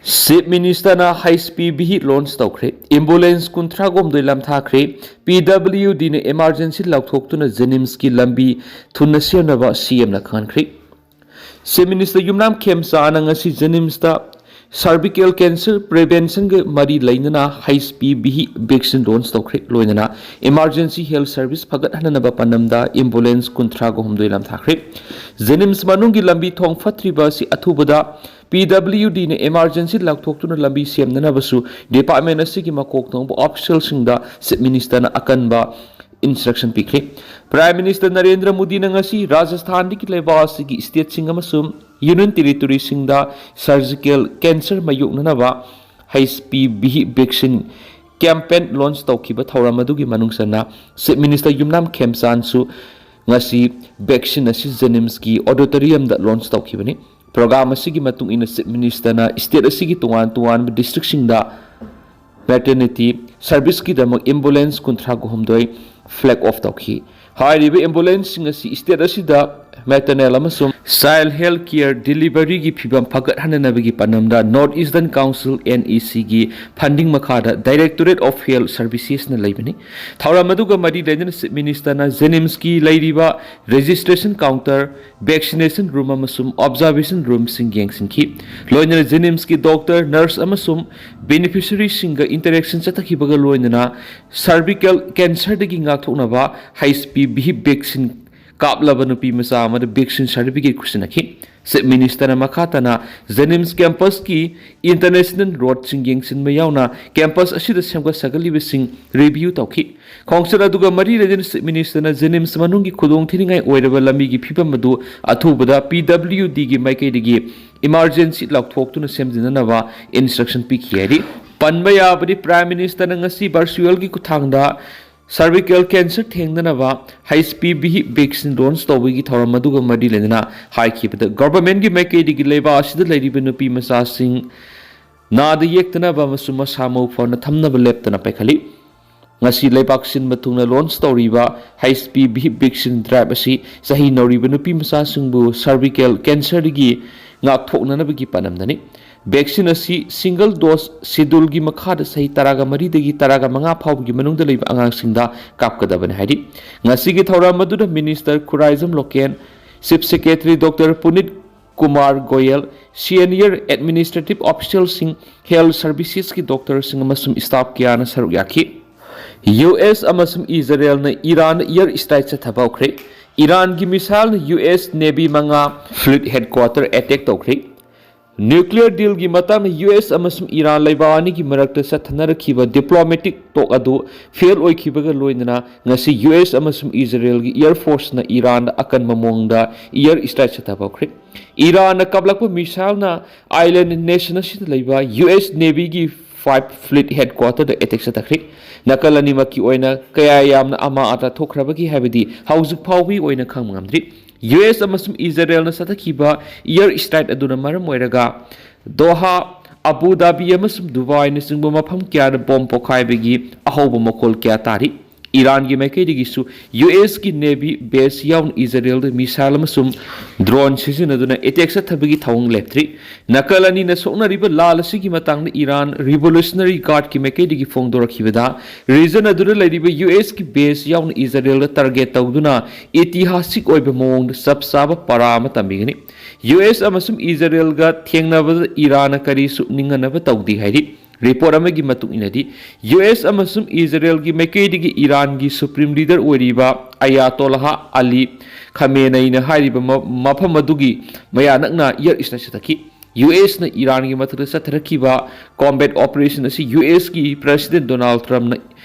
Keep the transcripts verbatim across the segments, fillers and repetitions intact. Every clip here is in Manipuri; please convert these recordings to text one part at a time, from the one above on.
Chief Minister ꯅ H P V launch ꯇꯧꯈ꯭ꯔꯦ꯫ Ambulance ꯀꯨꯟꯊ꯭ꯔꯥ ꯍꯨꯝꯗꯣꯏ ꯂꯝꯊꯥꯈ꯭ꯔꯦ꯫ P W D ꯅ emergency ꯂꯥꯎꯊꯣꯛꯇꯨꯅ JNIMS ꯀꯤ ꯂꯝꯕꯤ ꯊꯨꯅ ꯁꯦꯝꯅꯕ C M ꯅ ꯈꯪꯍꯟꯈ꯭ꯔꯦ꯫ Chief Minister ꯌꯨꯝꯅꯥꯝ ꯈꯦꯝꯆꯥꯟꯅ ꯉꯁꯤ JNIMS ꯇ cervical cancer prevention ꯒ ꯃꯔꯤ ꯂꯩꯅꯅ H P V vaccine launch ꯇꯧꯈ꯭ꯔꯦ꯫ ꯂꯣꯏꯅꯅ emergency health service ꯐꯒꯠꯍꯟꯅꯕ ꯄꯥꯟꯗꯝꯗ ambulance ꯀꯨꯟꯊ꯭ꯔꯥ ꯍꯨꯝꯗꯣꯏ ꯂꯝꯊꯥꯈ꯭ꯔꯦ꯫ JNIMS ꯃꯅꯨꯡꯒꯤ ꯂꯝꯕꯤ ꯊꯣꯡ ꯐꯠꯇ꯭ꯔꯤꯕ ꯑꯁꯤ ꯑꯊꯨꯕꯗ P W D ꯅ emergency ꯂꯥꯎꯊꯣꯛꯇꯨꯅ ꯂꯝꯕꯤ ꯁꯦꯝꯅꯅꯕꯁꯨ department ꯑꯁꯤꯒꯤ ꯃꯀꯣꯛ ꯊꯣꯡꯕ official ꯁꯤꯡꯗ Chief Minister ꯅ ꯑꯀꯟꯕ instruction ꯄꯤꯈ꯭ꯔꯦ꯫ Prime Minister ꯅꯔꯦꯟꯗ꯭ꯔ ꯃꯣꯗꯤꯅ ꯉꯁꯤ ꯔꯥꯖꯁꯊꯥꯟꯗꯒꯤ ꯂꯩꯕꯥꯛ ꯑꯁꯤꯒꯤ state ꯁꯤꯡ ꯑꯃꯁꯨꯡ Union Territory ꯁꯤꯡꯗ cervical cancer ꯃꯥꯌꯣꯛꯅꯅꯕ H P V vaccine campaign launch ꯇꯧꯈꯤꯕ ꯊꯧꯔꯝ ꯑꯗꯨꯒꯤ ꯃꯅꯨꯡ ꯆꯟꯅ Chief Minister ꯌꯨꯝꯅꯥꯝ ꯈꯦꯝꯆꯥꯟꯁꯨ ꯉꯁꯤ vaccine ꯑꯁꯤ JNIMS ꯀꯤ auditorium ꯗ launch ꯇꯧꯈꯤꯕꯅꯤ꯫ Program ꯑꯁꯤꯒꯤ ꯃꯇꯨꯡ ꯏꯟꯅ Chief Minister ꯅ state ꯑꯁꯤꯒꯤ ꯇꯣꯉꯥꯟ ꯇꯣꯉꯥꯟꯕ district ꯁꯤꯡꯗ maternity service ꯀꯤꯗꯃꯛ ambulance ꯀꯨꯟꯊ꯭ꯔꯥ ꯍꯨꯝꯗꯣꯏ flag off ꯇꯧꯈꯤ꯫ ꯍꯥꯏꯔꯤꯕ ambulance ꯁꯤꯡ ꯑꯁꯤ state ꯑꯁꯤꯗ maternal ꯑꯃꯁꯨꯡ child health care delivery ꯒꯤ ꯐꯤꯚꯝ ꯐꯒꯠꯍꯟꯅꯕꯒꯤ ꯄꯥꯟꯗꯝꯗ North Eastern Council, N E C ꯒꯤ funding ꯃꯈꯥꯗ Directorate of Health Services ꯅ ꯂꯩꯕꯅꯤ꯫ ꯊꯧꯔꯝ ꯑꯗꯨꯒ ꯃꯔꯤ ꯂꯩꯅꯅ Chief Minister ꯅ JNIMS ꯀꯤ ꯂꯩꯔꯤꯕ registration counter, vaccination room ꯑꯃꯁꯨꯡ observation room ꯁꯤꯡ ꯌꯦꯡꯁꯤꯟꯈꯤ꯫ ꯂꯣꯏꯅꯅ JNIMS ꯀꯤ doctor, nurse ꯑꯃꯁꯨꯡ beneficiary ꯁꯤꯡꯒ interaction ꯆꯠꯊꯈꯤꯕꯒ ꯂꯣꯏꯅꯅ cervical cancer ꯗꯒꯤ ꯉꯥꯛꯊꯣꯛꯅꯕ H P V vaccine ꯀꯥꯞꯂꯕ ꯅꯨꯄꯤ ꯃꯆꯥ ꯑꯃꯗ vaccine certificate ꯈꯨꯠꯁꯤꯟꯅꯈꯤ꯫ Chief Minister ꯅ ꯃꯈꯥ ꯇꯥꯅ JNIMS campus ꯀꯤ international road ꯁꯤꯡ ꯌꯦꯡꯁꯤꯟꯕ ꯌꯥꯎꯅ campus ꯑꯁꯤꯗ ꯁꯦꯝꯒꯠ ꯁꯥꯒꯠꯂꯤꯕꯁꯤꯡ review ꯇꯧꯈꯤ꯫ ꯈꯣꯡꯆꯠ ꯑꯗꯨꯒ ꯃꯔꯤ ꯂꯩꯅꯅ Chief Minister ꯅ JNIMS ꯃꯅꯨꯡꯒꯤ ꯈꯨꯗꯣꯡꯊꯤꯅꯤꯡꯉꯥꯏ ꯑꯣꯏꯔꯕ ꯂꯝꯕꯤꯒꯤ ꯐꯤꯕꯝ ꯑꯗꯨ ꯑꯊꯨꯕꯗ P W D ꯒꯤ ꯃꯥꯏꯀꯩꯗꯒꯤ emergency ꯂꯥꯎꯊꯣꯛꯇꯨꯅ ꯁꯦꯝꯖꯤꯟꯅꯅꯕ instruction ꯄꯤꯈꯤ ꯍꯥꯏꯔꯤ꯫ ꯄꯟꯕ ꯌꯥꯕꯗꯤ, Prime Minister ꯅ ꯉꯁꯤ virtual ꯒꯤ ꯈꯨꯠꯊꯥꯡꯗ cervical cancer ꯊꯦꯡꯅꯅꯕ H P V vaccine launch ꯇꯧꯕꯒꯤ ꯊꯧꯔꯝ ꯑꯗꯨꯒ ꯃꯔꯤ ꯂꯩꯅꯅ ꯍꯥꯏꯈꯤꯕꯗ, government ꯀꯤ ꯃꯥꯏꯀꯩꯗꯒꯤ ꯂꯩꯕꯥꯛ ꯑꯁꯤꯗ ꯂꯩꯔꯤꯕ ꯅꯨꯄꯤ ꯃꯆꯥꯁꯤꯡ ꯅꯥꯗ ꯌꯦꯛꯇꯅꯕ ꯑꯃꯁꯨꯡ ꯃꯁꯥ ꯃꯎ ꯐꯅ ꯊꯝꯅꯕ ꯂꯦꯞꯇꯅ ꯄꯥꯏꯈꯠꯂꯤ꯫ ꯉꯁꯤ ꯂꯩꯕꯥꯛ ꯁꯤꯟꯕ ꯊꯨꯡꯅ ꯂꯣꯟꯆ ꯇꯧꯔꯤꯕ H P V vaccine drive ꯑꯁꯤ ꯆꯍꯤ ꯅꯧꯔꯤꯕ ꯅꯨꯄꯤ ꯃꯆꯥꯁꯤꯡꯕꯨ ꯁꯔꯚꯤꯀꯦꯜ ꯀꯦꯟꯁꯔꯗꯒꯤ ꯉꯥꯛꯊꯣꯛꯅꯅꯕꯒꯤ ꯄꯥꯟꯗꯝꯗꯅꯤ꯫ ꯚꯦꯛꯁꯤꯟ ꯑꯁꯤ ꯁꯤꯡꯒꯜ ꯗꯣꯁ ꯁꯦꯗ꯭ꯌꯨꯜꯒꯤ ꯃꯈꯥꯗ ꯆꯍꯤ ꯇꯔꯥꯒ ꯃꯔꯤꯗꯒꯤ ꯇꯔꯥꯒ ꯃꯉꯥ ꯐꯥꯎꯕꯒꯤ ꯃꯅꯨꯡꯗ ꯂꯩꯕ ꯑꯉꯥꯡꯁꯤꯡꯗ ꯀꯥꯞꯀꯗꯕꯅꯤ ꯍꯥꯏꯔꯤ꯫ ꯉꯁꯤꯒꯤ ꯊꯧꯔꯝ ꯑꯗꯨꯗ minister Khuraijam Loken, chief secretary doctor Punit Kumar Goyal, senior administrative ꯑꯣꯐꯤꯁꯤꯌꯦꯜꯁꯤꯡ, ꯍꯦꯜꯊ ꯁꯔꯚꯤꯁꯦꯁꯀꯤ ꯗꯣꯛꯇꯔꯁꯤꯡ ꯑꯃꯁꯨꯡ ꯁ꯭ꯇꯥꯐ ꯀꯌꯥꯅ ꯁꯔꯨꯛ ꯌꯥꯈꯤ꯫ ꯌꯨ ꯑꯦꯁ ꯑꯃꯁꯨꯡ ꯏꯖꯔꯦꯜꯅ ꯏꯔꯥꯟ ꯏꯌꯔ ꯁ꯭ꯇ꯭ꯔꯥꯏꯛ ꯆꯠꯊꯕ ꯍꯧꯈ꯭ꯔꯦ꯫ ꯏꯔꯥꯟꯒꯤ ꯃꯤꯁꯥꯏꯜꯅ ꯌꯨ ꯑꯦꯁ ꯅꯦꯚꯤ ꯃꯉꯥ ꯐ꯭ꯂꯤꯠ ꯍꯦꯗꯀ꯭ꯋꯥꯇꯔ ꯑꯦꯇꯦꯛ ꯇꯧꯈ꯭ꯔꯦ꯫ ꯅ꯭ꯌꯨꯀ꯭ꯂꯤꯌꯔ ꯗꯤꯜꯒꯤ ꯃꯇꯥꯡꯗ ꯌꯨ ꯑꯦꯁ ꯑꯃꯁꯨꯡ ꯏꯔꯥꯟ ꯂꯩꯕꯥꯛ ꯑꯅꯤꯒꯤ ꯃꯔꯛꯇ ꯆꯠꯊꯅꯔꯛꯈꯤꯕ ꯗꯤꯄ꯭ꯂꯣꯃꯦꯇꯤꯛ ꯇꯣꯛ ꯑꯗꯨ ꯐꯦꯜ ꯑꯣꯏꯈꯤꯕꯒ ꯂꯣꯏꯅꯅ ꯉꯁꯤ ꯌꯨ ꯑꯦꯁ ꯑꯃꯁꯨꯡ ꯏꯖꯔꯦꯜꯒꯤ ꯏꯌꯔ ꯐꯣꯔꯁꯅ ꯏꯔꯥꯟꯗ ꯑꯀꯟꯕ ꯃꯑꯣꯡꯗ ꯏꯌꯔ ꯁ꯭ꯇ꯭ꯔꯥꯏꯛ ꯆꯠꯊꯕ ꯍꯧꯈ꯭ꯔꯦ꯫ ꯏꯔꯥꯟꯅ ꯀꯥꯞꯂꯛꯄ ꯃꯤꯁꯥꯏꯜꯅ ꯑꯥꯏꯂꯦꯟ ꯅꯦꯁꯟ ꯑꯁꯤꯗ ꯂꯩꯕ ꯌꯨ ꯑꯦꯁ ꯅꯦꯚꯤꯒꯤ ꯐꯥꯏꯚ ꯐ꯭ꯂꯤꯠ ꯍꯦꯗꯀ꯭ꯋꯥꯇꯔꯗ ꯑꯦꯇꯦꯛ ꯆꯠꯊꯈ꯭ꯔꯦ꯫ ꯅꯥꯀꯜ ꯑꯅꯤꯃꯛꯀꯤ ꯑꯣꯏꯅ ꯀꯌꯥ ꯌꯥꯝꯅ ꯑꯃꯥ ꯑꯇꯥ ꯊꯣꯛꯈ꯭ꯔꯕꯒꯦ ꯍꯥꯏꯕꯗꯤ ꯍꯧꯖꯤꯛ ꯐꯥꯎꯕꯒꯤ ꯑꯣꯏꯅ ꯈꯪꯕ ꯉꯝꯗ꯭ꯔꯤ꯫ ꯌꯨ ꯑꯦꯁ ꯑꯃꯁꯨꯡ ꯏꯖꯔꯦꯜꯅ ꯆꯠꯊꯈꯤꯕ ꯏꯌꯔ ꯁ꯭ꯇ꯭ꯔꯥꯏꯛ ꯑꯗꯨꯅ ꯃꯔꯝ ꯑꯣꯏꯔꯒ ꯗꯣꯍꯥ, ꯑꯕꯨ ꯙꯥꯕꯤ ꯑꯃꯁꯨꯡ ꯗꯨꯕꯥꯏꯅꯆꯤꯡꯕ ꯃꯐꯝ ꯀꯌꯥꯗ ꯕꯣꯝ ꯄꯣꯈꯥꯏꯕꯒꯤ ꯑꯍꯧꯕ ꯃꯈꯣꯜ ꯀꯌꯥ ꯇꯥꯔꯤ꯫ ꯏꯔꯥꯟꯒꯤ ꯃꯥꯏꯀꯩꯗꯒꯤꯁꯨ ꯌꯨ ꯑꯦꯁꯀꯤ ꯅꯦꯚꯤ ꯕꯦꯁ ꯌꯥꯎꯅ ꯏꯖꯔꯦꯜꯗ ꯃꯤꯁꯥꯏꯜ ꯑꯃꯁꯨꯡ ꯗ꯭ꯔꯣꯟ ꯁꯤꯖꯤꯟꯅꯗꯨꯅ ꯑꯦꯇꯦꯛ ꯆꯠꯊꯕꯒꯤ ꯊꯧꯑꯣꯡ ꯂꯦꯞꯇ꯭ꯔꯤ꯫ ꯅꯥꯀꯜ ꯑꯅꯤꯅ ꯁꯣꯛꯅꯔꯤꯕ ꯂꯥꯜ ꯑꯁꯤꯒꯤ ꯃꯇꯥꯡꯗ ꯏꯔꯥꯟ ꯔꯤꯚꯣꯂꯨꯁꯅꯔꯤ ꯒꯥꯔꯗꯀꯤ ꯃꯥꯏꯀꯩꯗꯒꯤ ꯐꯣꯡꯗꯣꯔꯛꯈꯤꯕꯗ, ꯔꯤꯖꯟ ꯑꯗꯨꯗ ꯂꯩꯔꯤꯕ ꯌꯨ ꯑꯦꯁꯀꯤ ꯕꯦꯁ ꯌꯥꯎꯅ ꯏꯖꯔꯦꯜꯗ ꯇꯥꯔꯒꯦꯠ ꯇꯧꯗꯨꯅ ꯏꯇꯤꯍꯥꯁꯤꯛ ꯑꯣꯏꯕ ꯃꯑꯣꯡꯗ ꯆꯞ ꯆꯥꯕ ꯄꯔꯥ ꯑꯃ ꯇꯝꯕꯤꯒꯅꯤ꯫ ꯌꯨ ꯑꯦꯁ ꯑꯃꯁꯨꯡ ꯏꯖꯔꯦꯜꯒ ꯊꯦꯡꯅꯕꯗ ꯏꯔꯥꯟꯅ ꯀꯔꯤꯁꯨ ꯅꯤꯡꯍꯟꯅꯕ ꯇꯧꯗꯦ ꯍꯥꯏꯔꯤ꯫ ꯔꯤꯄꯣꯔꯠ ꯑꯃꯒꯤ ꯃꯇꯨꯡ ꯏꯟꯅꯗꯤ, ꯌꯨ ꯑꯦꯁ ꯑꯃꯁꯨꯡ ꯏꯖꯔꯦꯜꯒꯤ ꯃꯥꯏꯀꯩꯗꯒꯤ ꯏꯔꯥꯟꯒꯤ ꯁꯨꯄ꯭ꯔꯤꯝ ꯂꯤꯗꯔ ꯑꯣꯏꯔꯤꯕ ꯑꯌꯥꯇꯣꯂꯥꯍ ꯑꯂꯤ ꯈꯥꯃꯦꯅꯩꯅ ꯍꯥꯏꯔꯤꯕ ꯃ-, ꯃꯐꯝ ꯑꯗꯨꯒꯤ ꯃꯌꯥ ꯅꯛꯅ ꯏꯌꯔ ꯁ꯭ꯇ꯭ꯔꯥꯏꯛ ꯆꯠꯊꯈꯤ꯫ ꯌꯨ ꯑꯦꯁꯅ ꯏꯔꯥꯟꯒꯤ ꯃꯊꯛꯇ ꯆꯠꯊꯔꯛꯈꯤꯕ ꯀꯣꯝꯕꯦꯠ ꯑꯣꯄꯔꯦꯁꯟ ꯑꯁꯤ ꯌꯨ ꯑꯦꯁꯀꯤ ꯄ꯭ꯔꯦꯁꯤꯗꯦꯟ ꯗꯣꯅꯥꯜꯗ ꯇ꯭ꯔꯝꯞꯅ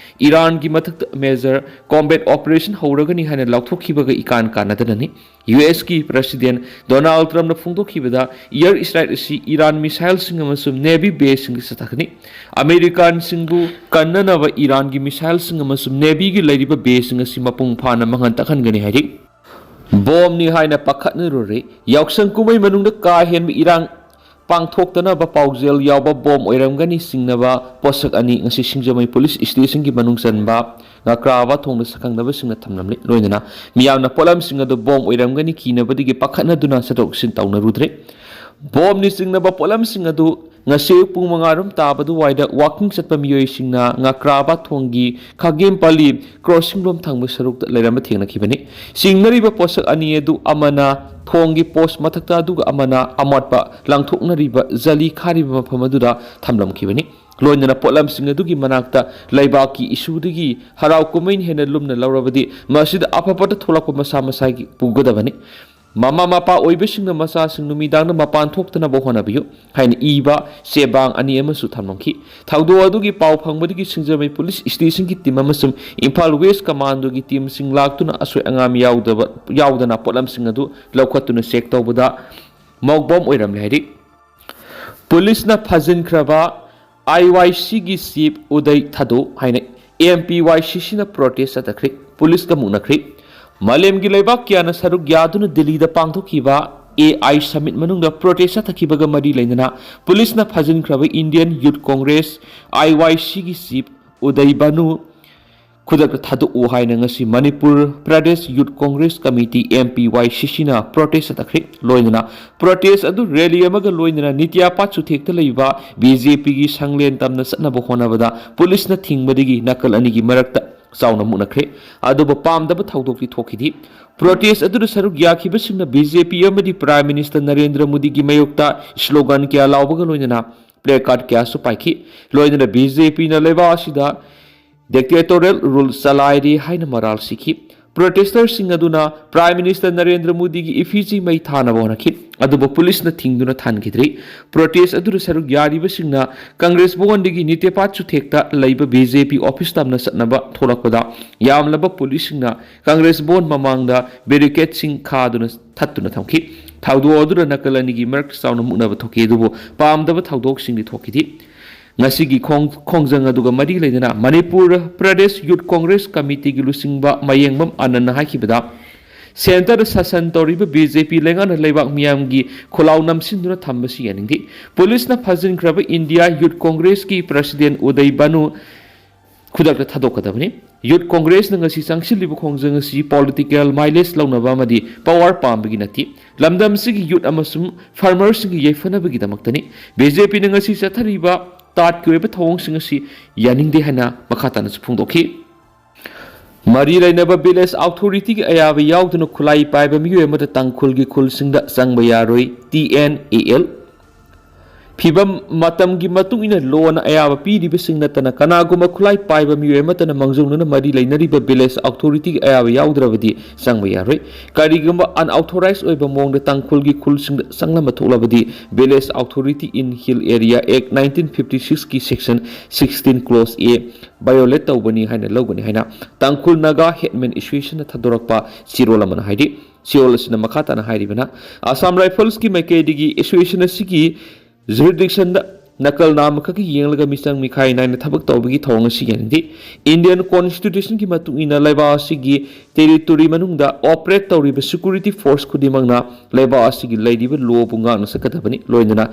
ꯏꯔꯥꯟꯒꯤ ꯃꯊꯛꯇ ꯃꯦꯖꯔ ꯀꯣꯝꯕꯦꯠ ꯑꯣꯄꯔꯦꯁꯟ ꯍꯧꯔꯒꯅꯤ ꯍꯥꯏꯅ ꯂꯥꯎꯊꯣꯛꯈꯤꯕꯒ ꯏꯀꯥꯟ ꯀꯥꯟꯅꯗꯅꯅꯤ꯫ ꯌꯨ ꯑꯦꯁꯀꯤ ꯄ꯭ꯔꯦꯁꯤꯗꯦꯟ ꯗꯣꯅꯥꯜꯗ ꯇ꯭ꯔꯝꯞꯅ ꯐꯣꯡꯗꯣꯛꯈꯤꯕꯗ, ꯏꯌꯔ ꯁ꯭ꯇ꯭ꯔꯥꯏꯛ ꯑꯁꯤ ꯏꯔꯥꯟ ꯃꯤꯁꯥꯏꯜꯁꯤꯡ ꯑꯃꯁꯨꯡ ꯅꯦꯚꯤ ꯕꯦꯁꯁꯤꯡꯗ ꯆꯠꯊꯒꯅꯤ꯫ ꯑꯃꯦꯔꯤꯀꯥꯟꯁꯤꯡꯕꯨ ꯀꯟꯅꯅꯕ ꯏꯔꯥꯟꯒꯤ ꯃꯤꯁꯥꯏꯜꯁꯤꯡ ꯑꯃꯁꯨꯡ ꯅꯦꯚꯤꯒꯤ ꯂꯩꯔꯤꯕ ꯕꯦꯁꯁꯤꯡ ꯑꯁꯤ ꯃꯄꯨꯡ ꯐꯥꯅ ꯃꯥꯡꯍꯟ ꯇꯥꯛꯍꯟꯒꯅꯤ ꯍꯥꯏꯔꯤ꯫ ꯕꯣꯝꯅꯤ ꯍꯥꯏꯅ ꯄꯥꯈꯠꯅꯔꯨꯔꯦ꯫ ꯌꯥꯎꯁꯪ ꯀꯨꯝꯍꯩ ꯃꯅꯨꯡꯗ ꯀꯥ ꯍꯦꯟꯕ ꯏꯔꯥꯡ ꯄꯥꯡꯊꯣꯛꯇꯅꯕ ꯄꯥꯎꯖꯦꯜ ꯌꯥꯎꯕ ꯕꯣꯝ ꯑꯣꯏꯔꯝꯒꯅꯤ ꯆꯤꯡꯅꯕ ꯄꯣꯠꯁꯛ ꯑꯅꯤ ꯉꯁꯤ ꯁꯤꯡꯖꯃꯩ ꯄꯨꯂꯤꯁ ꯁ꯭ꯇꯦꯁꯟꯒꯤ ꯃꯅꯨꯡ ꯆꯟꯕ ꯉꯀ꯭ꯔꯥꯕ ꯊꯣꯡꯗ ꯁꯛꯈꯪꯗꯕꯁꯤꯡꯅ ꯊꯝꯂꯝꯂꯤ꯫ ꯂꯣꯏꯅꯅ ꯃꯤꯌꯥꯝꯅ ꯄꯣꯠꯂꯝꯁꯤꯡ ꯑꯗꯨ ꯕꯣꯝ ꯑꯣꯏꯔꯝꯒꯅꯤ ꯀꯤꯅꯕꯗꯒꯤ ꯄꯥꯈꯠꯅꯗꯨꯅ ꯆꯠꯊꯣꯛ ꯆꯠꯁꯤꯟ ꯇꯧꯅꯔꯨꯗ꯭ꯔꯦ꯫ ꯕꯣꯝꯅꯤ ꯆꯤꯡꯅꯕ ꯄꯣꯠꯂꯝꯁꯤꯡ ꯑꯗꯨ ꯉꯁꯤ ꯑꯌꯨꯛ ꯄꯨꯡ ꯃꯉꯥ ꯔꯣꯝ ꯇꯥꯕ ꯑꯗꯨꯋꯥꯏꯗ ꯋꯥꯀꯤꯡ ꯆꯠꯄ ꯃꯤꯑꯣꯏꯁꯤꯡꯅ ꯉꯀ꯭ꯔꯥꯕ ꯊꯣꯡꯒꯤ ꯈꯥꯒꯦꯝꯄꯜꯂꯤ ꯀ꯭ꯔꯣꯁꯤꯡ ꯂꯣꯝ ꯊꯪꯕ ꯁꯔꯨꯛꯇ ꯂꯩꯔꯝꯕ ꯊꯦꯡꯅꯈꯤꯕꯅꯤ꯫ ꯆꯤꯡꯅꯔꯤꯕ ꯄꯣꯠꯁꯛ ꯑꯅꯤ ꯑꯗꯨ ꯑꯃꯅ ꯊꯣꯡꯒꯤ ꯄꯣꯁ ꯃꯊꯛꯇ ꯑꯗꯨꯒ ꯑꯃꯅ ꯑꯃꯣꯠꯄ ꯂꯪꯊꯣꯛꯅꯔꯤꯕ ꯖꯂꯤ ꯈꯥꯔꯤꯕ ꯃꯐꯝ ꯑꯗꯨꯗ ꯊꯝꯂꯝꯈꯤꯕꯅꯤ꯫ ꯂꯣꯏꯅꯅ ꯄꯣꯠꯂꯝꯁꯤꯡ ꯑꯗꯨꯒꯤ ꯃꯅꯥꯛꯇ ꯂꯩꯕꯥꯛꯀꯤ ꯏꯁꯨꯗꯒꯤ ꯍꯔꯥꯎ ꯀꯨꯝꯍꯩꯅ ꯍꯦꯟꯅ ꯂꯨꯝꯅ ꯂꯧꯔꯕꯗꯤ ꯃꯁꯤꯗ ꯑꯐ ꯐꯠꯇ ꯊꯣꯛꯂꯛꯄ ꯃꯁꯥ ꯃꯁꯥꯒꯤ ꯄꯨꯒꯗꯕꯅꯤ꯫ ꯃꯃꯥ ꯃꯄꯥ ꯑꯣꯏꯕꯁꯤꯡꯅ ꯃꯆꯥꯁꯤꯡ ꯅꯨꯃꯤꯗꯥꯡꯗ ꯃꯄꯥꯟ ꯊꯣꯛꯇꯅꯕ ꯍꯣꯠꯅꯕꯤꯌꯨ ꯍꯥꯏꯅ ꯏꯕ ꯆꯦꯕꯥꯡ ꯑꯅꯤ ꯑꯃꯁꯨ ꯊꯝꯂꯝꯈꯤ꯫ ꯊꯧꯗꯣꯛ ꯑꯗꯨꯒꯤ ꯄꯥꯎ ꯐꯪꯕꯗꯒꯤ ꯁꯤꯡꯖꯃꯩ ꯄꯨꯂꯤꯁ ꯁ꯭ꯇꯦꯁꯟꯒꯤ ꯇꯤꯝ ꯑꯃꯁꯨꯡ ꯏꯝꯐꯥꯜ ꯋꯦꯁ ꯀꯃꯥꯟꯗꯣꯒꯤ ꯇꯤꯝꯁꯤꯡ ꯂꯥꯛꯇꯨꯅ ꯑꯁꯣꯏ ꯑꯉꯥꯝ ꯌꯥꯎꯗꯕ, ꯌꯥꯎꯗꯅ ꯄꯣꯠꯂꯝꯁꯤꯡ ꯑꯗꯨ ꯂꯧꯈꯠꯇꯨꯅ ꯆꯦꯛ ꯇꯧꯕꯗ ꯃꯣꯛ ꯕꯣꯝ ꯑꯣꯏꯔꯝꯂꯦ ꯍꯥꯏꯔꯤ꯫ ꯄꯨꯂꯤꯁꯅ ꯐꯥꯖꯤꯟꯈ꯭ꯔꯕ ꯑꯥꯏ ꯋꯥꯏ ꯁꯤꯒꯤ ꯆꯤꯐ ꯎꯗꯩ ꯊꯥꯗꯣꯛ ꯍꯥꯏꯅ ꯑꯦꯝ ꯄꯤ ꯋꯥꯏ ꯁꯤ ꯁꯤꯅ ꯄ꯭ꯔꯣꯇꯦꯁ ꯆꯠꯊꯈ꯭ꯔꯤ꯫ ꯄꯨꯂꯤꯁꯀ ꯃꯨꯛꯅꯈ꯭ꯔꯤ꯫ ꯃꯥꯂꯦꯝꯒꯤ ꯂꯩꯕꯥꯛ ꯀꯌꯥꯅ ꯁꯔꯨꯛ ꯌꯥꯗꯨꯅ ꯗꯤꯜꯂꯤꯗ ꯄꯥꯡꯊꯣꯛꯈꯤꯕ ꯑꯦ ꯑꯥꯏ ꯁꯃꯤꯠ ꯃꯅꯨꯡꯗ ꯄ꯭ꯔꯣꯇꯦꯁ ꯆꯠꯊꯈꯤꯕꯒ ꯃꯔꯤ ꯂꯩꯅꯅ ꯄꯨꯂꯤꯁꯅ ꯐꯥꯖꯤꯟꯈ꯭ꯔꯕ ꯏꯟꯗꯤꯌꯟ ꯌꯨꯠ ꯀꯣꯡꯒ꯭ꯔꯦꯁ, ꯑꯥꯏ ꯋꯥꯏ ꯁꯤꯒꯤ ꯆꯤꯐ ꯎꯗꯩ ꯚꯥꯅꯨ ꯈꯨꯗꯛꯇ ꯊꯥꯗꯣꯛꯎ ꯍꯥꯏꯅ ꯉꯁꯤ ꯃꯅꯤꯄꯨꯔ ꯄ꯭ꯔꯗꯦꯁ ꯌꯨꯠ ꯀꯣꯡꯒ꯭ꯔꯦꯁ ꯀꯃꯤꯇꯤ, ꯑꯦꯝ ꯄꯤ ꯋꯥꯏ ꯁꯤ ꯁꯤꯅ ꯄ꯭ꯔꯣꯇꯦꯁ ꯆꯠꯊꯈ꯭ꯔꯤ꯫ ꯂꯣꯏꯅꯅ ꯄ꯭ꯔꯣꯇꯦꯁ ꯑꯗꯨ ꯔꯦꯂꯤ ꯑꯃꯒ ꯂꯣꯏꯅꯅ ꯅꯤꯇꯤꯌꯥꯄꯥꯠ ꯆꯨꯊꯦꯛꯇ ꯂꯩꯕ ꯕꯤ ꯖꯦ ꯄꯤꯒꯤ ꯁꯪꯂꯦꯟ ꯇꯝꯅ ꯆꯠꯅꯕ ꯍꯣꯠꯅꯕꯗ ꯄꯨꯂꯤꯁꯅ ꯊꯤꯡꯕꯗꯒꯤ ꯅꯥꯀꯜ ꯑꯅꯤꯒꯤ ꯃꯔꯛꯇ ꯆꯥꯎꯅ ꯃꯨꯛꯅꯈ꯭ꯔꯦ꯫ ꯑꯗꯨꯕꯨ ꯄꯥꯝꯗꯕ ꯊꯧꯗꯣꯛꯇꯤ ꯊꯣꯛꯈꯤꯗꯦ꯫ ꯄ꯭ꯔꯣꯇꯦꯁ ꯑꯗꯨꯗ ꯁꯔꯨꯛ ꯌꯥꯈꯤꯕꯁꯤꯡꯅ ꯕꯤ ꯖꯦ ꯄꯤ ꯑꯃꯗꯤ ꯄ꯭ꯔꯥꯏꯝ ꯃꯤꯅꯤꯁꯇꯔ ꯅꯔꯦꯟꯗ꯭ꯔ ꯃꯣꯗꯤꯒꯤ ꯃꯥꯌꯣꯛꯇ ꯁ꯭ꯂꯣꯒꯥꯟ ꯀꯌꯥ ꯂꯥꯎꯕꯒ ꯂꯣꯏꯅꯅ ꯄ꯭ꯂꯦ ꯀꯥꯔꯗ ꯀꯌꯥꯁꯨ ꯄꯥꯏꯈꯤ꯫ ꯂꯣꯏꯅꯅ ꯕꯤ ꯖꯦ ꯄꯤꯅ ꯂꯩꯕꯥꯛ ꯑꯁꯤꯗ ꯗꯤꯛꯇꯦꯇꯣꯔꯤꯌꯦꯜ ꯔꯨꯜ ꯆꯂꯥꯏꯔꯤ ꯍꯥꯏꯅ ꯃꯔꯥꯜ ꯁꯤꯈꯤ꯫ ꯄ꯭ꯔꯣꯇꯦꯁꯇꯔꯁꯤꯡ ꯑꯗꯨꯅ ꯄ꯭ꯔꯥꯏꯝ ꯃꯤꯅꯤꯁꯇꯔ ꯅꯔꯦꯟꯗ꯭ꯔ ꯃꯣꯗꯤꯒꯤ ꯏꯐꯤꯖꯤ ꯃꯩ ꯊꯥꯅꯕ ꯍꯣꯠꯅꯈꯤ, ꯑꯗꯨꯕꯨ ꯄꯨꯂꯤꯁꯅ ꯊꯤꯡꯗꯨꯅ ꯊꯥꯟꯈꯤꯗ꯭ꯔꯤ꯫ ꯄ꯭ꯔꯣꯇꯦꯁ ꯑꯗꯨꯗ ꯁꯔꯨꯛ ꯌꯥꯔꯤꯕꯁꯤꯡꯅ ꯀꯪꯒ꯭ꯔꯦꯁ ꯚꯋꯟꯗꯒꯤ ꯅꯤꯇꯦꯄꯥꯠ ꯆꯨꯊꯦꯛꯇ ꯂꯩꯕ ꯕꯤ ꯖꯦ ꯄꯤ ꯑꯣꯐꯤꯁ ꯇꯝꯅ ꯆꯠꯅꯕ ꯊꯣꯛꯂꯛꯄꯗ ꯌꯥꯝꯂꯕ ꯄꯨꯂꯤꯁꯁꯤꯡꯅ ꯀꯪꯒ꯭ꯔꯦꯁ ꯚꯋꯟ ꯃꯃꯥꯡꯗ ꯕꯦꯔꯤꯀꯦꯗꯁꯤꯡ ꯈꯥꯗꯨꯅ ꯊꯠꯇꯨꯅ ꯊꯝꯈꯤ꯫ ꯊꯧꯗꯣꯛ ꯑꯗꯨꯗ ꯅꯥꯀꯜ ꯑꯅꯤꯒꯤ ꯃꯔꯛꯇ ꯆꯥꯎꯅ ꯃꯨꯛꯅꯕ ꯊꯣꯛꯈꯤ, ꯑꯗꯨꯕꯨ ꯄꯥꯝꯗꯕ ꯊꯧꯗꯣꯛꯁꯤꯡꯗꯤ ꯊꯣꯛꯈꯤꯗꯦ꯫ ꯉꯁꯤꯒꯤ ꯈꯣꯡ-, ꯈꯣꯡꯖꯪ ꯑꯗꯨꯒ ꯃꯔꯤ ꯂꯩꯅꯅ ꯃꯅꯤꯄꯨꯔ ꯄ꯭ꯔꯗꯦꯁ ꯌꯨꯠ ꯀꯣꯡꯒ꯭ꯔꯦꯁ ꯀꯃꯤꯇꯤꯒꯤ ꯂꯨꯆꯤꯡꯕ ꯃꯌꯦꯡꯕꯝ ꯑꯅꯟꯅ ꯍꯥꯏꯈꯤꯕꯗ, ꯁꯦꯟꯇꯔꯗ ꯁꯥꯁꯟ ꯇꯧꯔꯤꯕ ꯕꯤ ꯖꯦ ꯄꯤ ꯂꯩꯉꯥꯛꯅ ꯂꯩꯕꯥꯛ ꯃꯤꯌꯥꯝꯒꯤ ꯈꯣꯜꯂꯥꯎ ꯅꯝꯁꯤꯟꯗꯨꯅ ꯊꯝꯕꯁꯤ ꯌꯥꯅꯤꯡꯗꯦ꯫ ꯄꯨꯂꯤꯁꯅ ꯐꯥꯖꯤꯟꯈ꯭ꯔꯕ ꯏꯟꯗꯤꯌꯥ ꯌꯨꯠ ꯀꯣꯡꯒ꯭ꯔꯦꯁꯀꯤ ꯄ꯭ꯔꯁꯤꯗꯦꯟ ꯎꯗꯩ ꯕꯥꯅꯨ ꯈꯨꯗꯛꯇ ꯊꯥꯗꯣꯛꯀꯗꯕꯅꯤ꯫ ꯌꯨꯠ ꯀꯣꯡꯒ꯭ꯔꯦꯁꯅ ꯉꯁꯤ ꯆꯪꯁꯤꯜꯂꯤꯕ ꯈꯣꯡꯖꯪ ꯑꯁꯤ ꯄꯣꯂꯤꯇꯤꯀꯦꯜ ꯃꯥꯏꯂꯦꯖ ꯂꯧꯅꯕ ꯑꯃꯗꯤ ꯄꯋꯥꯔ ꯄꯥꯝꯕꯒꯤ ꯅꯠꯇꯦ꯫ ꯂꯝꯗꯝꯁꯤꯒꯤ ꯌꯨꯠ ꯑꯃꯁꯨꯡ ꯐꯥꯔꯃꯔꯁꯤꯡꯒꯤ ꯌꯥꯏꯐꯅꯕꯒꯤꯗꯃꯛꯇꯅꯤ꯫ ꯕꯤ ꯖꯦ ꯄꯤꯅ ꯉꯁꯤ ꯆꯠꯊꯔꯤꯕ ꯇꯥꯠꯀꯤ ꯑꯣꯏꯕ ꯊꯧꯑꯣꯡꯁꯤꯡ ꯑꯁꯤ ꯌꯥꯅꯤꯡꯗꯦ ꯍꯥꯏꯅ ꯃꯈꯥ ꯇꯥꯅꯁꯨ ꯐꯣꯡꯗꯣꯛꯈꯤ꯫ ꯃꯔꯤ ꯂꯩꯅꯕ ꯚꯤꯂꯦꯖ ꯑꯣꯊꯣꯔꯤꯇꯤꯒꯤ ꯑꯌꯥꯕ ꯌꯥꯎꯗꯅ ꯈꯨꯠꯂꯥꯏ ꯄꯥꯏꯕ ꯃꯤꯑꯣꯏ ꯑꯃꯗ ꯇꯥꯡꯈꯨꯜꯒꯤ ꯈꯨꯜꯁꯤꯡꯗ ꯆꯪꯕ ꯌꯥꯔꯣꯏ, ꯇꯤ ꯑꯦꯟ ꯑꯦ ꯑꯦꯜ꯫ ꯐꯤꯕꯝ ꯃꯇꯝꯒꯤ ꯃꯇꯨꯡ ꯏꯟꯅ ꯂꯣꯅ ꯑꯌꯥꯕ ꯄꯤꯔꯤꯕꯁꯤꯡ ꯅꯠꯇꯅ ꯀꯅꯥꯒꯨꯝꯕ ꯈꯨꯠꯂꯥꯏ ꯄꯥꯏꯕ ꯃꯤꯑꯣꯏ ꯑꯃꯠꯇꯅ ꯃꯥꯡꯖꯧꯅꯅ ꯃꯔꯤ ꯂꯩꯅꯔꯤꯕ ꯚꯤꯂꯦꯖ ꯑꯣꯊꯣꯔꯤꯇꯤꯒꯤ ꯑꯌꯥꯕ ꯌꯥꯎꯗ꯭ꯔꯕꯗꯤ ꯆꯪꯕ ꯌꯥꯔꯣꯏ꯫ ꯀꯔꯤꯒꯨꯝꯕ ꯑꯟꯑꯣꯊꯣꯔꯥꯏꯖ ꯑꯣꯏꯕ ꯃꯑꯣꯡꯗ ꯇꯥꯡꯈꯨꯜꯒꯤ ꯈꯨꯜꯁꯤꯡꯗ ꯆꯪꯂꯝꯕ ꯊꯣꯛꯂꯕꯗꯤ ꯚꯤꯂꯦꯖ ꯑꯣꯊꯣꯔꯤꯇꯤ ꯏꯟ ꯍꯤꯜ ꯑꯦꯔꯤꯌꯥ ꯑꯦꯛ ꯅꯥꯏꯟꯇꯤꯟ ꯐꯤꯐꯇꯤ ꯁꯤꯛꯁꯀꯤ ꯁꯦꯛꯁꯟ ꯁꯤꯛꯁꯇꯤꯟ ꯀ꯭ꯂꯣꯖ ꯑꯦ ꯚꯥꯏꯑꯣꯂꯦꯠ ꯇꯧꯕꯅꯤ ꯍꯥꯏꯅ ꯂꯧꯒꯅꯤ ꯍꯥꯏꯅ ꯇꯥꯡꯈꯨꯜ ꯅꯥꯒꯥ ꯍꯦꯠꯃꯦꯟ ꯑꯦꯁꯣꯁꯤꯌꯦꯁꯟꯅ ꯊꯥꯗꯣꯔꯛꯄ ꯆꯦꯔꯣꯜ ꯑꯃꯅ ꯍꯥꯏꯔꯤ꯫ ꯆꯦꯔꯣꯜ ꯑꯁꯤꯅ ꯃꯈꯥ ꯇꯥꯅ ꯍꯥꯏꯔꯤꯕꯅ, ꯑꯁꯥꯝ ꯔꯥꯏꯐꯜꯁꯀꯤ ꯃꯥꯏꯀꯩꯗꯒꯤ ꯑꯦꯁꯣꯁꯤꯌꯦꯁꯟ ꯑꯁꯤꯒꯤ ꯖꯨꯔꯤꯗꯤꯛꯁꯟꯗ ꯅꯀꯜ ꯅꯥꯝꯃ ꯈꯛꯀꯤ ꯌꯦꯡꯂꯒ ꯃꯤꯆꯪ ꯃꯤꯈꯥꯏ ꯅꯥꯏꯅ ꯊꯕꯛ ꯇꯧꯕꯒꯤ ꯊꯧꯑꯣꯡ ꯑꯁꯤ ꯌꯥꯅꯤꯡꯗꯦ꯫ ꯏꯟꯗꯤꯌꯟ ꯀꯣꯟꯁꯇꯤꯇ꯭ꯌꯨꯁꯟꯒꯤ ꯃꯇꯨꯡ ꯏꯟꯅ ꯂꯩꯕꯥꯛ ꯑꯁꯤꯒꯤ ꯇꯦꯔꯤꯇꯣꯔꯤ ꯃꯅꯨꯡꯗ ꯑꯣꯄꯔꯦꯠ ꯇꯧꯔꯤꯕ ꯁꯦꯀ꯭ꯌꯨꯔꯤꯇꯤ ꯐꯣꯔꯁ ꯈꯨꯗꯤꯡꯃꯛꯅ ꯂꯩꯕꯥꯛ ꯑꯁꯤꯒꯤ ꯂꯩꯔꯤꯕ ꯂꯣꯕꯨ ꯉꯥꯛꯅ ꯆꯠꯀꯗꯕꯅꯤ꯫ ꯂꯣꯏꯅꯅ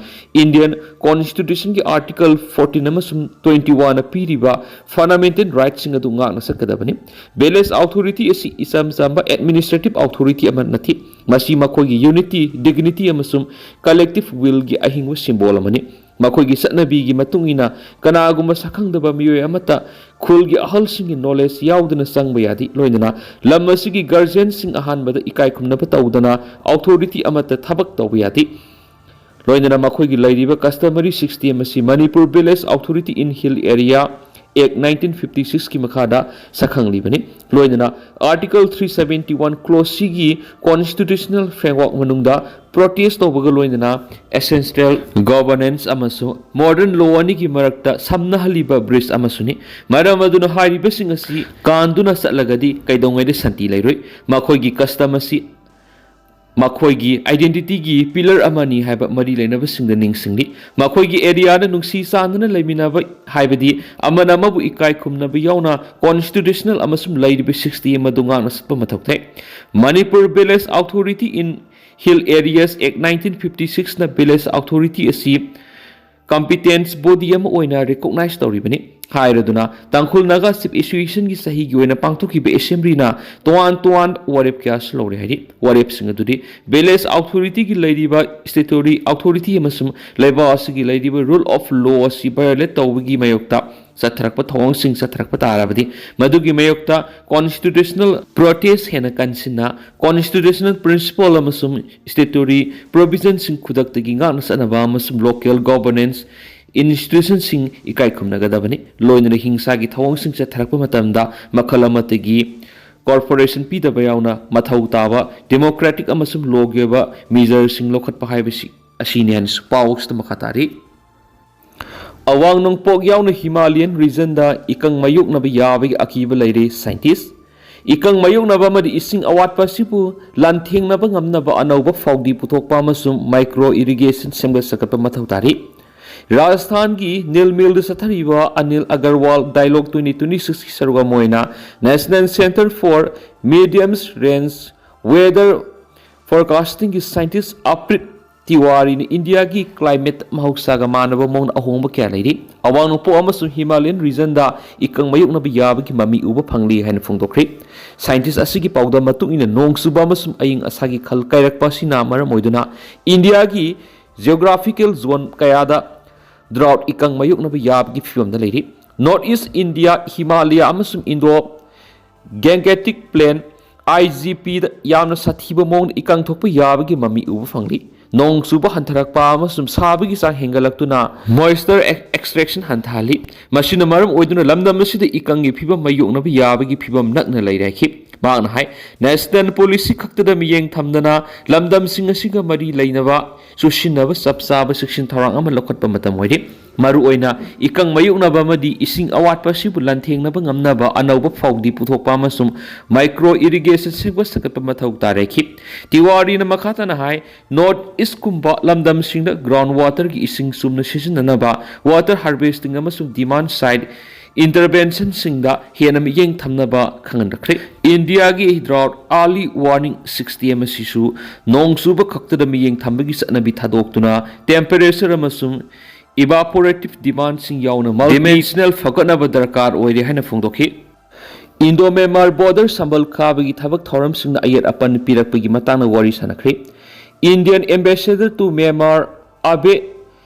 ꯏꯟꯗꯤꯌꯟ ꯀꯣꯟꯁꯇꯤꯇ꯭ꯌꯨꯁꯟꯒꯤ ꯑꯥꯔꯇꯤꯀꯜ ꯐꯣꯔꯇꯤꯟ ꯑꯃꯁꯨꯡ ꯇ꯭ꯋꯦꯟꯇꯤ ꯋꯥꯟꯅ ꯄꯤꯔꯤꯕ ꯐꯟꯗꯥꯃꯦꯟꯇꯦꯜ ꯔꯥꯏꯠꯁꯤꯡ ꯑꯗꯨ ꯉꯥꯛꯅ ꯆꯠꯀꯗꯕꯅꯤ꯫ ꯚꯤꯂꯦꯖ ꯑꯣꯊꯣꯔꯤꯇꯤ ꯑꯁꯤ ꯏꯆꯝ ꯆꯝꯕ ꯑꯦꯗꯃꯤꯅꯤꯁꯇ꯭ꯔꯦꯇꯤꯚ ꯑꯣꯊꯣꯔꯤꯇꯤ ꯑꯃ ꯅꯠꯇꯦ꯫ ꯃꯁꯤ ꯃꯈꯣꯏꯒꯤ ꯌꯨꯅꯤꯇꯤ, ꯗꯤꯒꯅꯤꯇꯤ ꯑꯃꯁꯨꯡ ꯀꯂꯦꯛꯇꯤꯚ ꯋꯤꯜꯒꯤ ꯑꯍꯤꯡꯕ ꯁꯤꯝꯕꯣꯜ ꯑꯃꯅꯤ꯫ ꯃꯈꯣꯏꯒꯤ ꯆꯠꯅꯕꯤꯒꯤ ꯃꯇꯨꯡ ꯏꯟꯅ ꯀꯅꯥꯒꯨꯝꯕ ꯁꯛꯈꯪꯗꯕ ꯃꯤꯑꯣꯏ ꯑꯃꯠꯇ ꯈꯨꯜꯒꯤ ꯑꯍꯜꯁꯤꯡꯒꯤ ꯅꯣꯂꯦꯖ ꯌꯥꯎꯗꯅ ꯆꯪꯕ ꯌꯥꯗꯦ꯫ ꯂꯣꯏꯅꯅ ꯂꯝ ꯑꯁꯤꯒꯤ ꯒꯥꯔꯖꯤꯌꯟꯁꯤꯡ ꯑꯍꯥꯟꯕꯗ ꯏꯀꯥꯏ ꯈꯨꯝꯅꯕ ꯇꯧꯗꯅ ꯑꯣꯊꯣꯔꯤꯇꯤ ꯑꯃꯠꯇ ꯊꯕꯛ ꯇꯧꯕ ꯌꯥꯗꯦ꯫ ꯂꯣꯏꯅꯅ ꯃꯈꯣꯏꯒꯤ ꯂꯩꯔꯤꯕ ꯀꯁꯇꯃꯔꯤ ꯁꯤꯁꯇꯦꯝ ꯑꯁꯤ ꯃꯅꯤꯄꯨꯔ ꯚꯤꯂꯦꯖ ꯑꯣꯊꯣꯔꯤꯇꯤ ꯏꯟ ꯍꯤꯜ ꯑꯦꯔꯤꯌꯥ ꯑꯦꯛ ꯅꯥꯏꯟꯇꯤꯟ ꯐꯤꯐꯇꯤ ꯁꯤꯛꯁꯀꯤ ꯃꯈꯥꯗ ꯁꯛꯈꯪꯂꯤꯕꯅꯤ꯫ ꯂꯣꯏꯅꯅ article three seventy one close ꯁꯤꯒꯤ ꯀꯣꯟꯁꯇꯤꯇ꯭ꯌꯨꯁꯅꯦꯜ ꯐ꯭ꯔꯦꯝꯋꯥꯔꯛ ꯃꯅꯨꯡꯗ ꯄ꯭ꯔꯣꯇꯦꯁ ꯇꯧꯕꯒ ꯂꯣꯏꯅꯅ ꯑꯦꯁꯦꯟꯁꯤꯌꯦꯜ ꯒꯣꯚꯔꯅꯦꯟꯁ ꯑꯃꯁꯨꯡ ꯃꯣꯗꯔꯟ ꯂꯣ ꯑꯅꯤꯒꯤ ꯃꯔꯛꯇ ꯁꯝꯅꯍꯜꯂꯤꯕ ꯕ꯭ꯔꯤꯖ ꯑꯃꯁꯨꯅꯤ꯫ ꯃꯔꯝ ꯑꯗꯨꯅ ꯍꯥꯏꯔꯤꯕꯁꯤꯡ ꯑꯁꯤ ꯀꯥꯟꯗꯨꯅ ꯆꯠꯂꯒꯗꯤ ꯀꯩꯗꯧꯉꯩꯗ ꯁꯥꯟꯇꯤ ꯂꯩꯔꯣꯏ꯫ ꯃꯈꯣꯏꯒꯤ ꯀꯁꯇꯝ ꯑꯁꯤ ꯃꯈꯣꯏꯒꯤ identityꯒꯤ pillar ꯑꯃꯅꯤ ꯍꯥꯏꯕ ꯃꯔꯤ ꯂꯩꯅꯕꯁꯤꯡꯗ ꯅꯤꯡꯁꯤꯡꯂꯤ꯫ ꯃꯈꯣꯏꯒꯤ areaꯗ ꯅꯨꯡꯁꯤ ꯆꯥꯟꯅꯅ ꯂꯩꯃꯤꯟꯅꯕ, ꯍꯥꯏꯕꯗꯤ ꯑꯃꯅ ꯑꯃꯕꯨ ꯏꯀꯥꯏ ꯈꯨꯝꯅꯕ ꯌꯥꯎꯅ constitutional ꯑꯃꯁꯨꯡ ꯂꯩꯔꯤꯕ sixty ꯑꯃꯗꯨ ꯉꯥꯛꯅ ꯆꯠꯄ ꯃꯊꯧ ꯇꯥꯏ꯫ Manipur Village Authority in Hill Areas Act nineteen fifty sixꯅ village authority ꯑꯁꯤ competence body ꯑꯃ ꯑꯣꯏꯅ recognize ꯇꯧꯔꯤꯕꯅꯤ ꯍꯥꯏꯔꯗꯨꯅ, ꯇꯥꯡꯈꯨꯜ ꯅꯥꯒꯥ Chief Associationꯒꯤ ꯆꯍꯤꯒꯤ ꯑꯣꯏꯅ ꯄꯥꯡꯊꯣꯛꯈꯤꯕ assemblyꯅ ꯇꯣꯉꯥꯟ ꯇꯣꯉꯥꯟꯕ ꯋꯥꯔꯦꯞ ꯀꯌꯥꯁꯨ ꯂꯧꯔꯦ ꯍꯥꯏꯔꯤ꯫ ꯋꯥꯔꯦꯞꯁꯤꯡ ꯑꯗꯨꯗꯤ village authorityꯒꯤ ꯂꯩꯔꯤꯕ statutory authority ꯑꯃꯁꯨꯡ ꯂꯩꯕꯥꯛ ꯑꯁꯤꯒꯤ ꯂꯩꯔꯤꯕ rule of law ꯑꯁꯤ violate ꯇꯧꯕꯒꯤ ꯃꯥꯌꯣꯛꯇ ꯆꯠꯊꯔꯛꯄ ꯊꯧꯑꯣꯡꯁꯤꯡ ꯆꯠꯊꯔꯛꯄ ꯇꯥꯔꯕꯗꯤ, ꯃꯗꯨꯒꯤ ꯃꯥꯌꯣꯛꯇ constitutional protest ꯍꯦꯟꯅ ꯀꯟꯁꯤꯟꯅ constitutional principle ꯑꯃꯁꯨꯡ statutory provisionꯁꯤꯡ ꯈꯨꯗꯛꯇꯒꯤ ꯉꯥꯛꯅ ꯆꯠꯅꯕ ꯑꯃꯁꯨꯡ local governance institutionꯁꯤꯡ ꯏꯀꯥꯏ ꯈꯨꯝꯅꯒꯗꯕꯅꯤ꯫ ꯂꯣꯏꯅꯅ ꯍꯤꯡꯁꯥꯒꯤ ꯊꯧꯑꯣꯡꯁꯤꯡ ꯆꯠꯊꯔꯛꯄ ꯃꯇꯝꯗ ꯃꯈꯜ ꯑꯃꯠꯇꯒꯤ cooperation ꯄꯤꯗꯕ ꯌꯥꯎꯅ ꯃꯊꯧ ꯇꯥꯕ democratic ꯑꯃꯁꯨꯡ lawꯒꯤ ꯑꯣꯏꯕ measureꯁꯤꯡ ꯂꯧꯈꯠꯄ ꯍꯥꯏꯕꯁꯤ ꯑꯁꯤꯅꯤ ꯍꯥꯏꯅꯁꯨ ꯄꯥꯎ ꯑꯁꯤꯗ ꯃꯈꯥ ꯇꯥꯔꯤ꯫ ꯑꯋꯥꯡ ꯅꯣꯡꯄꯣꯛ ꯌꯥꯎꯅ Himalayan regionꯗ ꯏꯀꯪ ꯃꯥꯌꯣꯛꯅꯕ ꯌꯥꯕꯒꯤ ꯑꯀꯤꯕ ꯂꯩꯔꯦ scientist꯫ ꯏꯀꯪ ꯃꯥꯌꯣꯛꯅꯕ ꯑꯃꯗꯤ ꯏꯁꯤꯡ ꯑꯋꯥꯠꯄ ꯑꯁꯤꯕꯨ ꯂꯥꯟꯊꯦꯡꯅꯕ ꯉꯝꯅꯕ ꯑꯅꯧꯕ ꯐꯥꯎꯗꯤ ꯄꯨꯊꯣꯛꯄ ꯑꯃꯁꯨꯡ micro irrigation ꯁꯦꯝꯒꯠ ꯁꯥꯒꯠꯄ ꯃꯊꯧ ꯇꯥꯔꯤ꯫ ꯔꯥꯖꯁꯊꯥꯟꯒꯤ ꯅꯤꯜꯃꯤꯜꯗ ꯆꯠꯊꯔꯤꯕ Anil Agarwal dialogue twenty twenty sixꯀꯤ ꯁꯔꯨꯛ ꯑꯃ ꯑꯣꯏꯅ National Centre for Medium Range Weather Forecastingꯒꯤ scientist Aprit ꯇꯤꯋꯥꯔꯤꯅ ꯏꯟꯗꯤꯌꯥꯒꯤ climate ꯃꯍꯧꯁꯥꯒ ꯃꯥꯟꯅꯕ ꯃꯑꯣꯡꯗ ꯑꯍꯣꯡꯕ ꯀꯌꯥ ꯂꯩꯔꯤ꯫ ꯑꯋꯥꯡ ꯅꯣꯡꯄꯣꯛ ꯑꯃꯁꯨꯡ Himalayan regionꯗ ꯏꯀꯪ ꯃꯥꯌꯣꯛꯅꯕ ꯌꯥꯕꯒꯤ ꯃꯃꯤ ꯎꯕ ꯐꯪꯂꯤ ꯍꯥꯏꯅ ꯐꯣꯡꯗꯣꯛꯈ꯭ꯔꯤ꯫ Scientist ꯑꯁꯤꯒꯤ ꯄꯥꯎꯗꯝ ꯃꯇꯨꯡ ꯏꯟꯅ, ꯅꯣꯡ ꯆꯨꯕ ꯑꯃꯁꯨꯡ ꯑꯏꯪ ꯑꯁꯥꯒꯤ ꯈꯜ ꯀꯥꯏꯔꯛꯄ ꯑꯁꯤꯅ ꯃꯔꯝ ꯑꯣꯏꯗꯨꯅ ꯏꯟꯗꯤꯌꯥꯒꯤ geographical zone ꯀꯌꯥꯗ drought, ꯏꯀꯪ ꯃꯥꯌꯣꯛꯅꯕ ꯌꯥꯕꯒꯤ ꯐꯤꯕꯝꯗ ꯂꯩꯔꯤ꯫ North East India, Himalaya ꯑꯃꯁꯨꯡ Indo Gangetic Plain, IGPꯗ ꯌꯥꯝꯅ ꯁꯥꯊꯤꯕ ꯃꯑꯣꯡꯗ ꯏꯀꯪ ꯊꯣꯛꯄ ꯌꯥꯕꯒꯤ ꯃꯃꯤ ꯎꯕ ꯐꯪꯂꯤ꯫ ꯅꯣꯡ ꯆꯨꯕ ꯍꯟꯊꯔꯛꯄ ꯑꯃꯁꯨꯡ ꯁꯥꯕꯒꯤ ꯆꯥꯡ ꯍꯦꯟꯒꯠꯂꯛꯇꯨꯅ moisture ex-, extraction ꯍꯟꯊꯍꯜꯂꯤ꯫ ꯃꯁꯤꯅ ꯃꯔꯝ ꯑꯣꯏꯗꯨꯅ ꯂꯝꯗꯝ ꯑꯁꯤꯗ ꯏꯀꯪꯒꯤ ꯐꯤꯕꯝ ꯃꯥꯌꯣꯛꯅꯕ ꯌꯥꯕꯒꯤ ꯐꯤꯕꯝ ꯅꯛꯅ ꯂꯩꯔꯦ ꯍꯥꯏꯈꯤ꯫ ꯃꯍꯥꯛꯅ ꯍꯥꯏ, national policy ꯈꯛꯇꯗ ꯃꯤꯠꯌꯦꯡ ꯊꯝꯗꯅ ꯂꯝꯗꯝꯁꯤꯡ ꯑꯁꯤꯒ ꯃꯔꯤ ꯂꯩꯅꯕ ꯆꯨꯁꯤꯟꯅꯕ ꯆꯞ ꯆꯥꯕ ꯆꯦꯛꯁꯤꯟ ꯊꯧꯔꯥꯡ ꯑꯃ ꯂꯧꯈꯠꯄ ꯃꯇꯝ ꯑꯣꯏꯔꯦ꯫ ꯃꯔꯨꯑꯣꯏꯅ ꯏꯀꯪ ꯃꯥꯌꯣꯛꯅꯕ ꯑꯃꯗꯤ ꯏꯁꯤꯡ ꯑꯋꯥꯠꯄ ꯑꯁꯤꯕꯨ ꯂꯥꯟꯊꯦꯡꯅꯕ ꯉꯝꯅꯕ ꯑꯅꯧꯕ ꯐꯧꯗꯤ ꯄꯨꯊꯣꯛꯄ ꯑꯃꯁꯨꯡ micro irrigation ꯁꯦꯝꯒꯠ ꯁꯥꯒꯠꯄ ꯃꯊꯧ ꯇꯥꯔꯦ꯫ ꯇꯤꯋꯥꯔꯤꯅ ꯃꯈꯥ ꯇꯥꯅ ꯍꯥꯏ, North East ꯀꯨꯝꯕ ꯂꯝꯗꯝꯁꯤꯡꯗ ground water ꯒꯤ ꯏꯁꯤꯡ ꯆꯨꯝꯅ ꯁꯤꯖꯤꯟꯅꯅꯕ water harvesting ꯑꯃꯁꯨꯡ demand side intervention ꯁꯤꯡꯗ ꯍꯦꯟꯅ ꯃꯤꯠꯌꯦꯡ ꯊꯝꯅꯕ ꯈꯪꯍꯟꯈ꯭ꯔꯦ꯫ ꯏꯟꯗꯤꯌꯥꯒꯤ drought early warning system ꯑꯁꯤꯁꯨ ꯅꯣꯡ ꯆꯨꯕ ꯈꯛꯇꯗ ꯃꯤꯠꯌꯦꯡ ꯊꯝꯕꯒꯤ ꯆꯠꯅꯕꯤ ꯊꯥꯗꯣꯛꯇꯨꯅ temperature ꯑꯃꯁꯨꯡ evaporative demand ꯁꯤꯡ ꯌꯥꯎꯅ multidimensional ꯐꯒꯠꯅꯕ ꯗꯔꯀꯥꯔ ꯑꯣꯏꯔꯦ ꯍꯥꯏꯅ ꯐꯣꯡꯗꯣꯛꯈꯤ꯫ Indo Myanmar border ꯁꯝꯕꯜ ꯈꯥꯕꯒꯤ ꯊꯕꯛ ꯊꯧꯔꯝꯁꯤꯡꯅ ꯑꯌꯦꯠ ꯑꯄꯟ ꯄꯤꯔꯛꯄꯒꯤ ꯃꯇꯥꯡꯗ ꯋꯥꯔꯤ ꯁꯥꯟꯅꯈ꯭ꯔꯦ꯫ Indian ambassador to Myanmar Abe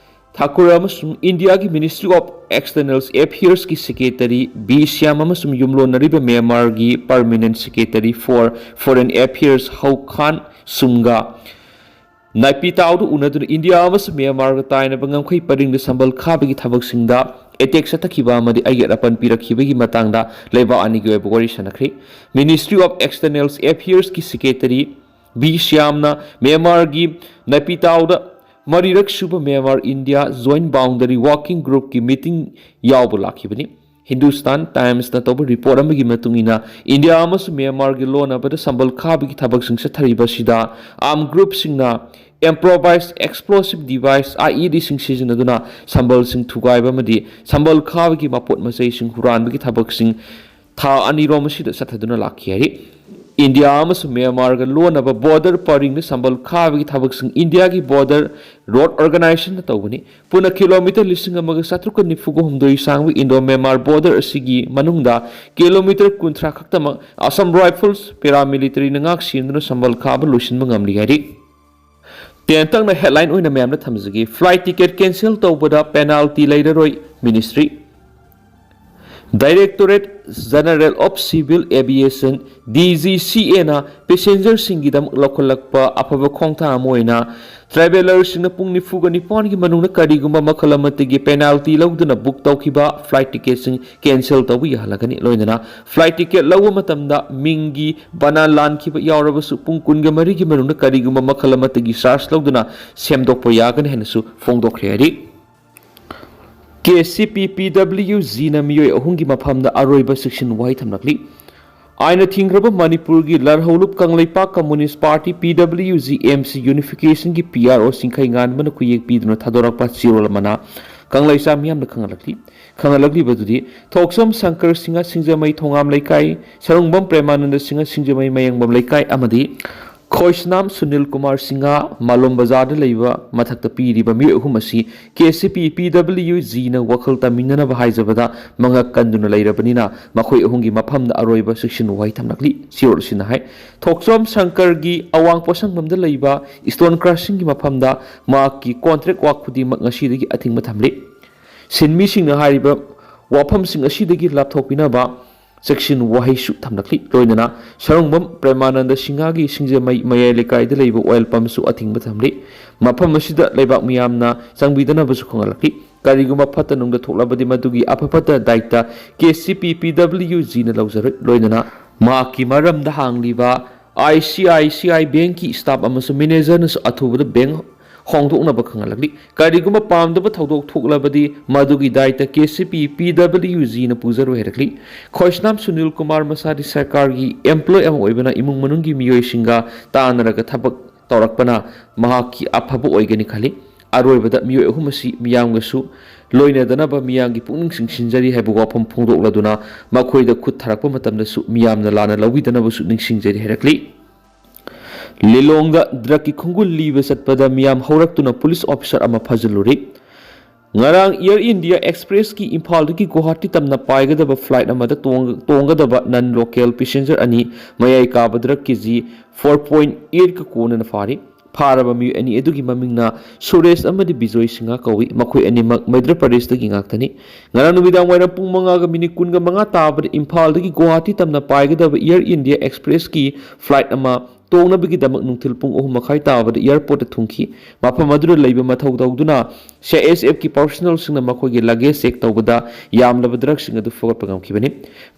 Thakur ꯑꯃꯁꯨꯡ ꯏꯟꯗꯤꯌꯥꯒꯤ Ministry of External Affairs ꯀꯤ Secretary B ꯁ꯭ꯌꯥꯝ ꯑꯃꯁꯨꯡ ꯌꯨꯝꯂꯣꯟꯅꯔꯤꯕ ꯃ꯭ꯌꯥꯟꯃꯥꯔꯒꯤ Permanent Secretary for Foreign Affairs ꯍꯧ ꯈꯥꯟ ꯁꯨꯡꯒ ꯅꯥꯏꯄꯤꯇꯥꯎꯗ ꯎꯅꯗꯨꯅ ꯏꯟꯗꯤꯌꯥ ꯑꯃꯁꯨꯡ ꯃ꯭ꯌꯥꯟꯃꯥꯔꯒ ꯇꯥꯏꯅꯕ ꯉꯝꯈꯩ ꯄꯔꯤꯡꯗ ꯁꯝꯕꯜ ꯈꯥꯕꯒꯤ ꯊꯕꯛꯁꯤꯡꯗ ꯑꯦꯇꯦꯛ ꯆꯠꯊꯈꯤꯕ ꯑꯃꯗꯤ ꯑꯌꯦꯠ ꯑꯄꯟ ꯄꯤꯔꯛꯈꯤꯕꯒꯤ ꯃꯇꯥꯡꯗ ꯂꯩꯕꯥꯛ ꯑꯅꯤꯒꯤ ꯑꯣꯏꯕ ꯋꯥꯔꯤ ꯁꯥꯟꯅꯈ꯭ꯔꯦ꯫ Ministry of External Affairs ꯀꯤ Secretary B ꯁ꯭ꯌꯥꯝꯅ ꯃ꯭ꯌꯥꯟꯃꯥꯔꯒꯤ ꯅꯥꯏꯄꯤꯇꯥꯎꯗ ꯃꯔꯤꯔꯛ ꯁꯨꯕ Myanmar India Joint Boundary Working Group ꯀꯤ meeting ꯌꯥꯎꯕ ꯂꯥꯛꯈꯤꯕꯅꯤ꯫ ꯍꯤꯟꯗꯨꯁꯇꯥꯟ ꯇꯥꯏꯝꯁꯅ ꯇꯧꯕ ꯔꯤꯄꯣꯔꯠ ꯑꯃꯒꯤ ꯃꯇꯨꯡ ꯏꯟꯅ, ꯏꯟꯗꯤꯌꯥ ꯑꯃꯁꯨꯡ ꯃ꯭ꯌꯥꯟꯃꯥꯔꯒꯤ ꯂꯣꯟꯅꯕꯗ ꯁꯝꯕꯜ ꯈꯥꯕꯒꯤ ꯊꯕꯛꯁꯤꯡ ꯆꯠꯊꯔꯤꯕ ꯑꯁꯤꯗ armed group ꯁꯤꯡꯅ improvised explosive device, I E D ꯁꯤꯡ ꯁꯤꯖꯤꯟꯅꯗꯨꯅ ꯁꯝꯕꯜꯁꯤꯡ ꯊꯨꯒꯥꯏꯕ ꯑꯃꯗꯤ ꯁꯝꯕꯜ ꯈꯥꯕꯒꯤ ꯃꯄꯣꯠ ꯃꯆꯩꯁꯤꯡ ꯍꯨꯔꯥꯟꯕꯒꯤ ꯊꯕꯛꯁꯤꯡ ꯊꯥ ꯑꯅꯤꯔꯣꯝ ꯑꯁꯤꯗ ꯆꯠꯊꯗꯨꯅ ꯂꯥꯛꯈꯤ ꯍꯥꯏꯔꯤ꯫ ꯏꯟꯗꯤꯌꯥ ꯑꯃꯁꯨꯡ ꯃ꯭ꯌꯥꯟꯃꯥꯔꯒ ꯂꯣꯟꯅꯕ border ꯄꯔꯤꯡꯗ ꯁꯝꯕꯜ ꯈꯥꯕꯒꯤ ꯊꯕꯛꯁꯤꯡ ꯏꯟꯗꯤꯌꯥꯒꯤ Border Road Organization ꯅ ꯇꯧꯕꯅꯤ꯫ ꯄꯨꯟꯅ ꯀꯤꯂꯣꯃꯤꯇꯔ ꯂꯤꯁꯤꯡ ꯑꯃꯒ ꯆꯥꯇ꯭ꯔꯨꯛꯀ ꯅꯤꯐꯨꯒ ꯍꯨꯝꯗꯣꯏ ꯁꯥꯡꯕ Indo Myanmar border ꯑꯁꯤꯒꯤ ꯃꯅꯨꯡꯗ ꯀꯤꯂꯣꯃꯤꯇꯔ ꯀꯨꯟꯊ꯭ꯔꯥ ꯈꯛꯇꯃꯛ Assam Rifles paramilitary ꯅ ꯉꯥꯛ ꯁꯦꯟꯗꯨꯅ ꯁꯝꯕꯜ ꯈꯥꯕ ꯂꯣꯏꯁꯤꯟꯕ ꯉꯝꯂꯤ ꯍꯥꯏꯔꯤ꯫ ꯇꯦꯟꯇꯛꯅ headline ꯑꯣꯏꯅ ꯃꯌꯥꯝꯗ ꯊꯝꯖꯒꯦ꯫ Flight ticket cancel ꯇꯧꯕꯗ penalty ꯂꯩꯔꯔꯣꯏ, Ministry꯫ Directorate General of Civil Aviation, D G C A ꯅ passenger ꯁꯤꯡꯒꯤꯗꯃꯛ ꯂꯧꯈꯠꯂꯛꯄ ꯑꯐꯕ ꯈꯣꯡꯊꯥꯡ ꯑꯃ ꯑꯣꯏꯅ traveller ꯁꯤꯡꯅ ꯄꯨꯡ ꯅꯤꯐꯨꯒ ꯅꯤꯄꯥꯟꯒꯤ ꯃꯅꯨꯡꯗ ꯀꯔꯤꯒꯨꯝꯕ ꯃꯈꯜ ꯑꯃꯠꯇꯒꯤ penalty ꯂꯧꯗꯨꯅ book ꯇꯧꯈꯤꯕ flight ticket ꯁꯤꯡ cancel ꯇꯧꯕ ꯌꯥꯍꯜꯂꯒꯅꯤ꯫ ꯂꯣꯏꯅꯅ flight ticket ꯂꯧꯕ ꯃꯇꯝꯗ ꯃꯤꯡꯒꯤ ꯕꯅꯥꯟ ꯂꯥꯟꯈꯤꯕ ꯌꯥꯎꯔꯕꯁꯨ ꯄꯨꯡ ꯀꯨꯟꯒ ꯃꯔꯤꯒꯤ ꯃꯅꯨꯡꯗ ꯀꯔꯤꯒꯨꯝꯕ ꯃꯈꯜ ꯑꯃꯠꯇꯒꯤ charge ꯂꯧꯗꯨꯅ ꯁꯦꯝꯗꯣꯛꯄ ꯌꯥꯒꯅꯤ ꯍꯥꯏꯅꯁꯨ ꯐꯣꯡꯗꯣꯛꯈ꯭ꯔꯦ ꯍꯥꯏꯔꯤ꯫ ꯀꯦ ꯁꯤ ꯄꯤ ꯄꯤ ꯗꯕ꯭ꯂꯤꯎ ꯖꯤꯅ ꯃꯤꯑꯣꯏ ꯑꯍꯨꯝꯒꯤ ꯃꯐꯝꯗ ꯑꯔꯣꯏꯕ ꯆꯦꯛꯁꯤꯟ ꯋꯥꯍꯩ ꯊꯝꯂꯛꯂꯤ꯫ ꯑꯥꯏꯟꯅ ꯊꯤꯡꯈ꯭ꯔꯕ ꯃꯅꯤꯄꯨꯔꯒꯤ ꯂꯥꯜꯍꯧꯂꯨꯞ ꯀꯪꯂꯩꯄꯥꯛ ꯀꯝꯃꯨꯅꯤꯁ꯭ꯠ ꯄꯥꯔꯇꯤ, ꯄꯤ W G M C ꯌꯨꯅꯤꯐꯤꯀꯦꯁꯟꯒꯤ P R ꯑꯣ ꯆꯤꯡꯈꯩ ꯉꯥꯟꯕꯅ ꯈꯨꯌꯦꯛ ꯄꯤꯗꯨꯅ ꯊꯥꯗꯣꯔꯛꯄ ꯆꯦꯔꯣꯜ ꯑꯃꯅ ꯀꯪꯂꯩꯆꯥ ꯃꯤꯌꯥꯝꯅ ꯈꯪꯍꯜꯂꯛꯂꯤ꯫ ꯈꯪꯍꯜꯂꯛꯂꯤꯕꯗꯨꯗꯤ ꯊꯣꯛꯆꯣꯝ ꯁꯪꯀꯔ ꯁꯤꯡꯍ, ꯁꯤꯡꯖꯃꯩ ꯊꯣꯉꯥꯝ ꯂꯩꯀꯥꯏ, ꯁꯔꯨꯡꯕꯝ ꯄ꯭ꯔꯦꯃꯥꯅꯟꯗ ꯁꯤꯡꯍ, ꯁꯤꯡꯖꯃꯩ ꯃꯌꯥꯡꯕꯝ ꯂꯩꯀꯥꯏ, ꯑꯃꯗꯤ ꯈꯣꯏꯁꯅꯥꯝ ꯁꯨꯅꯤꯜ ꯀꯨꯃꯥꯔ ꯁꯤꯡꯍ, ꯃꯥꯂꯣꯝ ꯕꯖꯥꯔꯗ ꯂꯩꯕ ꯃꯊꯛꯇ ꯄꯤꯔꯤꯕ ꯃꯤꯑꯣꯏ ꯑꯍꯨꯝ ꯑꯁꯤ ꯀꯦ ꯁꯤ ꯄꯤ ꯄꯤ ꯗꯕ꯭ꯂꯤꯎ ꯖꯤꯅ ꯋꯥꯈꯜ ꯇꯝꯃꯤꯟꯅꯅꯕ ꯍꯥꯏꯖꯕꯗ ꯃꯉꯛ ꯀꯟꯗꯨꯅ ꯂꯩꯔꯕꯅꯤꯅ ꯃꯈꯣꯏ ꯑꯍꯨꯝꯒꯤ ꯃꯐꯝꯗ ꯑꯔꯣꯏꯕ ꯆꯦꯛꯁꯤꯟ ꯋꯥꯍꯩ ꯊꯝꯂꯛꯂꯤ꯫ ꯆꯦꯔꯣꯜ ꯑꯁꯤꯅ ꯍꯥꯏ, ꯊꯣꯛꯆꯣꯝ ꯁꯪꯀꯔꯒꯤ ꯑꯋꯥꯡ ꯄꯣꯠꯁꯪꯕꯝꯗ ꯂꯩꯕ ꯏꯁꯇꯣꯟ ꯀ꯭ꯔꯁꯤꯡꯒꯤ ꯃꯐꯝꯗ ꯃꯍꯥꯛꯀꯤ ꯀꯣꯟꯇ꯭ꯔꯦꯛ ꯋꯥꯛ ꯈꯨꯗꯤꯡꯃꯛ ꯉꯁꯤꯗꯒꯤ ꯑꯊꯤꯡꯕ ꯊꯝꯂꯤ꯫ ꯁꯤꯟꯃꯤꯁꯤꯡꯅ ꯍꯥꯏꯔꯤꯕ ꯋꯥꯐꯝꯁꯤꯡ ꯑꯁꯤꯗꯒꯤ ꯂꯥꯞꯊꯣꯛꯄꯤꯅꯕ ꯆꯦꯛꯁꯤꯟ ꯋꯥꯍꯩꯁꯨ ꯊꯝꯂꯛꯂꯤ꯫ ꯂꯣꯏꯅꯅ ꯁꯔꯨꯡꯕꯝ ꯄ꯭ꯔꯦꯃꯥꯅꯟꯗ ꯁꯤꯡꯍꯒꯤ ꯁꯤꯡꯖꯃꯩ ꯃꯌꯥꯏ ꯂꯩꯀꯥꯏꯗ ꯂꯩꯕ ꯑꯣꯏꯜ ꯄꯝꯁꯨ ꯑꯊꯤꯡꯕ ꯊꯝꯂꯤ꯫ ꯃꯐꯝ ꯑꯁꯤꯗ ꯂꯩꯕꯥꯛ ꯃꯤꯌꯥꯝꯅ ꯆꯪꯕꯤꯗꯅꯕꯁꯨ ꯈꯪꯍꯜꯂꯛꯂꯤ꯫ ꯀꯔꯤꯒꯨꯝꯕ ꯐꯠꯇ ꯅꯨꯡꯗ ꯊꯣꯛꯂꯕꯗꯤ ꯃꯗꯨꯒꯤ ꯑꯐ ꯐꯠꯇ ꯗꯥꯏꯇ ꯀꯦ ꯁꯤ ꯄꯤ ꯄꯤ ꯗꯕ꯭ꯂꯤꯎ ꯖꯤꯅ ꯂꯧꯖꯔꯣꯏ꯫ ꯂꯣꯏꯅꯅ ꯃꯍꯥꯛꯀꯤ ꯃꯔꯝꯗ ꯍꯥꯡꯂꯤꯕ I C I C I ꯕꯦꯡꯛꯀꯤ ꯁ꯭ꯇꯥꯐ ꯑꯃꯁꯨꯡ ꯃꯦꯅꯦꯖꯔꯅꯁꯨ ꯑꯊꯨꯕꯗ ꯕꯦꯡꯛ ꯍꯣꯡꯗꯣꯛꯅꯕ ꯈꯪꯍꯜꯂꯛꯂꯤ꯫ ꯀꯔꯤꯒꯨꯝꯕ ꯄꯥꯝꯗꯕ ꯊꯧꯗꯣꯛ ꯊꯣꯛꯂꯕꯗꯤ ꯃꯗꯨꯒꯤ ꯗꯥꯏꯇ ꯀꯦ ꯁꯤ ꯄꯤ ꯄꯤ ꯗꯕ꯭ꯂꯤꯎ ꯖꯤꯅ ꯄꯨꯖꯔꯣꯏ ꯍꯥꯏꯔꯛꯂꯤ꯫ ꯈꯣꯏꯁꯅꯥꯝ ꯁꯨꯅꯤꯜ ꯀꯨꯃꯥꯔ ꯃꯁꯥꯗꯤ ꯁꯔꯀꯥꯔꯒꯤ ꯑꯦꯝꯄ꯭ꯂꯣꯏ ꯑꯃ ꯑꯣꯏꯕꯅ ꯏꯃꯨꯡ ꯃꯅꯨꯡꯒꯤ ꯃꯤꯑꯣꯏꯁꯤꯡꯒ ꯇꯥꯟꯅꯔꯒ ꯊꯕꯛ ꯇꯧꯔꯛꯄꯅ ꯃꯍꯥꯛꯀꯤ ꯑꯐꯕ ꯑꯣꯏꯒꯅꯤ ꯈꯜꯂꯤ꯫ ꯑꯔꯣꯏꯕꯗ ꯃꯤꯑꯣꯏ ꯑꯍꯨꯝ ꯑꯁꯤ ꯃꯤꯌꯥꯝꯒꯁꯨ ꯂꯣꯏꯅꯗꯅꯕ ꯃꯤꯌꯥꯝꯒꯤ ꯄꯨꯛꯅꯤꯡ ꯆꯤꯡꯁꯤꯟꯖꯔꯤ ꯍꯥꯏꯕ ꯋꯥꯐꯝ ꯐꯣꯡꯗꯣꯛꯂꯗꯨꯅ ꯃꯈꯣꯏꯗ ꯈꯨꯠ ꯊꯥꯔꯛꯄ ꯃꯇꯝꯗꯁꯨ ꯃꯤꯌꯥꯝꯅ ꯂꯥꯟꯅ ꯂꯧꯕꯤꯗꯅꯕꯁꯨ ꯅꯤꯡꯁꯤꯡꯖꯔꯤ ꯍꯥꯏꯔꯛꯂꯤ꯫ ꯂꯤꯂꯣꯡꯗ ꯗ꯭ꯔꯒꯀꯤ ꯈꯣꯡꯒꯨꯜ ꯂꯤꯕ ꯆꯠꯄꯗ ꯃꯤꯌꯥꯝ ꯍꯧꯔꯛꯇꯨꯅ ꯄꯨꯂꯤꯁ ꯑꯣꯐꯤꯁꯥꯔ ꯑꯃ ꯐꯥꯖꯤꯜꯂꯨꯔꯦ꯫ ꯉꯔꯥꯡ ꯑꯦꯌꯔ ꯏꯟꯗꯤꯌꯥ ꯑꯦꯛꯁꯄ꯭ꯔꯦꯁꯀꯤ ꯏꯝꯐꯥꯜꯗꯒꯤ ꯒꯨꯋꯥꯍꯥꯇꯤ ꯇꯝꯅ ꯄꯥꯏꯒꯗꯕ ꯐ꯭ꯂꯥꯏꯠ ꯑꯃꯗ ꯇꯣꯡ-, ꯇꯣꯡꯒꯗꯕ ꯅꯟ ꯂꯣꯀꯦꯜ ꯄꯦꯁꯦꯟꯖꯔ ꯑꯅꯤ ꯃꯌꯥꯏ ꯀꯥꯕ ꯗ꯭ꯔꯒ ꯀꯦ ꯖꯤ ꯐꯣꯔ ꯄꯣꯏꯟꯠ ꯑꯩꯠꯀ ꯀꯣꯟꯅꯅ ꯐꯥꯔꯤ꯫ ꯐꯥꯔꯕ ꯃꯤꯑꯣꯏ ꯑꯅꯤ ꯑꯗꯨꯒꯤ ꯃꯃꯤꯡꯅ ꯁꯨꯔꯦꯁ ꯑꯃꯗꯤ ꯕꯤꯖꯣꯏ ꯁꯤꯡꯍ ꯀꯧꯏ꯫ ꯃꯈꯣꯏ ꯑꯅꯤꯃꯛ ꯃꯙ꯭ꯌ ꯄ꯭ꯔꯗꯦꯁꯇꯒꯤ ꯉꯥꯛꯇꯅꯤ꯫ ꯉꯔꯥꯡ ꯅꯨꯃꯤꯗꯥꯡ ꯋꯥꯏꯔꯝ ꯄꯨꯡ ꯃꯉꯥꯒ ꯃꯤꯅꯤꯠ ꯀꯨꯟꯒ ꯃꯉꯥ ꯇꯥꯕꯗ ꯏꯝꯐꯥꯜꯗꯒꯤ ꯒꯨꯋꯥꯍꯥꯇꯤ ꯇꯝꯅ ꯄꯥꯏꯒꯗꯕ ꯑꯦꯌꯔ ꯏꯟꯗꯤꯌꯥ ꯑꯦꯛꯁꯄ꯭ꯔꯦꯁꯀꯤ ꯐ꯭ꯂꯥꯏꯠ ꯑꯃ ꯇꯣꯡꯅꯕꯒꯤꯗꯃꯛ ꯅꯨꯡꯊꯤꯜ ꯄꯨꯡ ꯑꯍꯨꯝ ꯃꯈꯥꯏ ꯇꯥꯕꯗ ꯑꯦꯌꯔꯄꯣꯔꯠꯇ ꯊꯨꯡꯈꯤ꯫ ꯃꯐꯝ ꯑꯗꯨꯗ ꯂꯩꯕ ꯃꯊꯧ ꯇꯧꯗꯨꯅ ꯁꯤ ꯑꯥꯏ ꯑꯦꯁ ꯑꯦꯐꯀꯤ ꯄꯥꯔꯁꯣꯅꯦꯜꯁꯤꯡꯅ ꯃꯈꯣꯏꯒꯤ ꯂꯒꯦꯖ ꯆꯦꯛ ꯇꯧꯕꯗ ꯌꯥꯝꯂꯕ ꯗ꯭ꯔꯒꯁꯤꯡ ꯑꯗꯨ ꯐꯨꯒꯠꯄ ꯉꯝꯈꯤꯕꯅꯤ꯫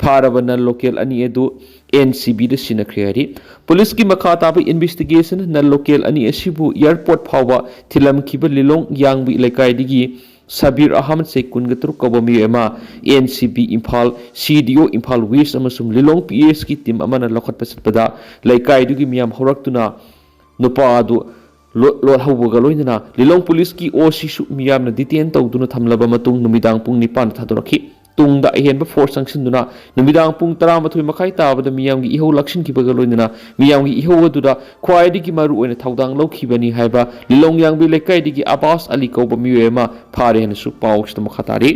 ꯐꯥꯔꯕ ꯅꯟ ꯂꯣꯀꯦꯜ ꯑꯅꯤ ꯑꯗꯨ ꯑꯦꯟ ꯁꯤ ꯕꯤꯗ ꯁꯤꯟꯅꯈ꯭ꯔꯦ ꯍꯥꯏꯔꯤ꯫ ꯄꯨꯂꯤꯁꯀꯤ ꯃꯈꯥ ꯇꯥꯕ ꯏꯟꯚꯦꯁꯇꯤꯒꯦꯁꯟ ꯅꯟ ꯂꯣꯀꯦꯜ ꯑꯅꯤ ꯑꯁꯤꯕꯨ ꯑꯦꯌꯔꯄꯣꯔꯠ ꯐꯥꯎꯕ ꯊꯤꯜꯂꯝꯈꯤꯕ ꯂꯤꯂꯣꯡ ꯌꯥꯡꯕꯤ ꯂꯩꯀꯥꯏꯗꯒꯤ ꯁꯕꯤꯔ ꯑꯍꯃꯗ ꯁꯦꯈ ꯀꯨꯟꯒ ꯇꯔꯨꯛ ꯀꯧꯕ ꯃꯤꯑꯣꯏ ꯑꯃ ꯑꯦꯟ ꯁꯤ ꯕꯤ ꯏꯝꯐꯥꯜ, ꯁꯤ ꯗꯤ ꯑꯣ ꯏꯝꯐꯥꯜ ꯋꯦꯁ ꯑꯃꯁꯨꯡ ꯂꯤꯂꯣꯡ ꯄꯤ ꯑꯦꯁꯀꯤ ꯇꯤꯝ ꯑꯃꯅ ꯂꯧꯈꯠꯄ ꯆꯠꯄꯗ ꯂꯩꯀꯥꯏꯗꯨꯒꯤ ꯃꯤꯌꯥꯝ ꯍꯧꯔꯛꯇꯨꯅ ꯅꯨꯄꯥ ꯑꯗꯨ ꯂꯣ-, ꯂꯣꯠꯍꯧꯕꯒ ꯂꯣꯏꯅꯅ ꯂꯤꯂꯣꯡ ꯄꯨꯂꯤꯁꯀꯤ ꯑꯣ ꯁꯤꯁꯨ ꯃꯤꯌꯥꯝꯅ ꯗꯤꯇꯦꯟ ꯇꯧꯗꯨꯅ ꯊꯝꯂꯕ ꯃꯇꯨꯡ ꯅꯨꯃꯤꯗꯥꯡ ꯄꯨꯡ ꯅꯤꯄꯥꯟꯗ ꯊꯥꯗꯣꯔꯛꯈꯤ꯫ ꯇꯨꯡꯗ ꯑꯍꯦꯟꯕ ꯐꯣꯔꯁ ꯆꯪꯁꯤꯟꯗꯨꯅ ꯅꯨꯃꯤꯗꯥꯡ ꯄꯨꯡ ꯇꯔꯥꯃꯥꯊꯣꯏ ꯃꯈꯥꯏ ꯇꯥꯕꯗ ꯃꯤꯌꯥꯝꯒꯤ ꯏꯍꯧ ꯂꯥꯛꯁꯤꯟꯈꯤꯕꯒ ꯂꯣꯏꯅꯅ ꯃꯤꯌꯥꯝꯒꯤ ꯏꯍꯧ ꯑꯗꯨꯗ ꯈ꯭ꯋꯥꯏꯗꯒꯤ ꯃꯔꯨ ꯑꯣꯏꯅ ꯊꯧꯗꯥꯡ ꯂꯧꯈꯤꯕꯅꯤ ꯍꯥꯏꯕ ꯂꯤꯂꯣꯡ ꯌꯥꯡꯕꯤ ꯂꯩꯀꯥꯏꯗꯒꯤ ꯑꯕꯥꯁ ꯑꯂꯤ ꯀꯧꯕ ꯃꯤꯑꯣꯏ ꯑꯃ ꯐꯥꯔꯦ ꯍꯥꯏꯅꯁꯨ ꯄꯥꯎ ꯑꯁꯤꯗ ꯃꯈꯥ ꯇꯥꯔꯤ꯫